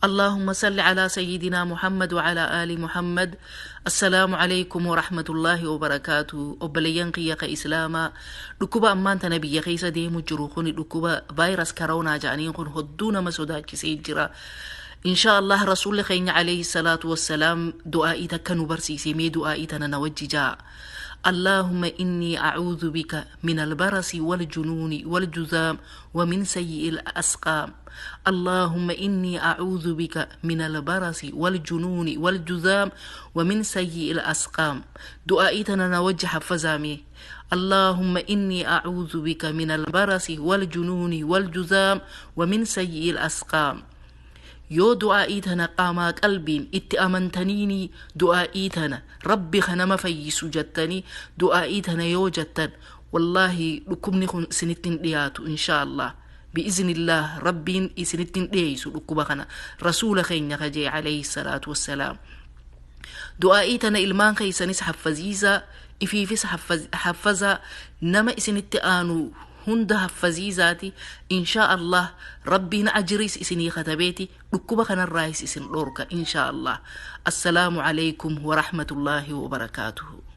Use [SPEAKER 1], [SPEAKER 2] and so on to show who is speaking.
[SPEAKER 1] اللهم صل على سيدنا محمد وعلى آل محمد. السلام عليكم ورحمة الله وبركاته. Obboleeyyan kiyya ka Islaamaa, dhukkuba ammaan tana biyya keessa deemu jiru kun, dhukkuba vaayirasi koronaa jedhaniin kun, hodduu nama sodaachisee jira. Insha Allah, Rasuulli keenya عليه الصلاة والسلام du'aa'ii takka nu barsiise. Mee du'aa'ii tana na wajji jaa: اللهم إني أعوذ بك من البرص والجنون والجذام ومن سيء الأسقام. اللهم إني أعوذ بك من البرص والجنون والجذام ومن سيء الأسقام. Du'aa'ii tana na wajji haffazaa mee: اللهم إني أعوذ بك من البرص والجنون والجذام ومن سيء الأسقام. Yoo du'aa'ii tana qaamaa qalbiin itti amantaniini, du'aa'ii tana Rabbi kanama fayyisu jettanii du'aa'ii tana yoo jettan, wallaahi dhukkubni kun isinitti hin dhiyaatu. Insha Allah, بإذن الله, Rabbiin isinitti hin dhiyeessu dhukkuba kana. Rasuula keenya kajee عليه الصلاة والسلام. Du'aa'ii tana ilmaan keeysanis haffaziisaa, ifiifis haffazaa, nama isinitti aanu hunda haffaziisaati. Insha Allah, Rabbiin ajiriis isinii katabeeti dhukkuba kanarraayis isin dhorka, insha Allah. السلام عليكم ورحمة الله وبركاته.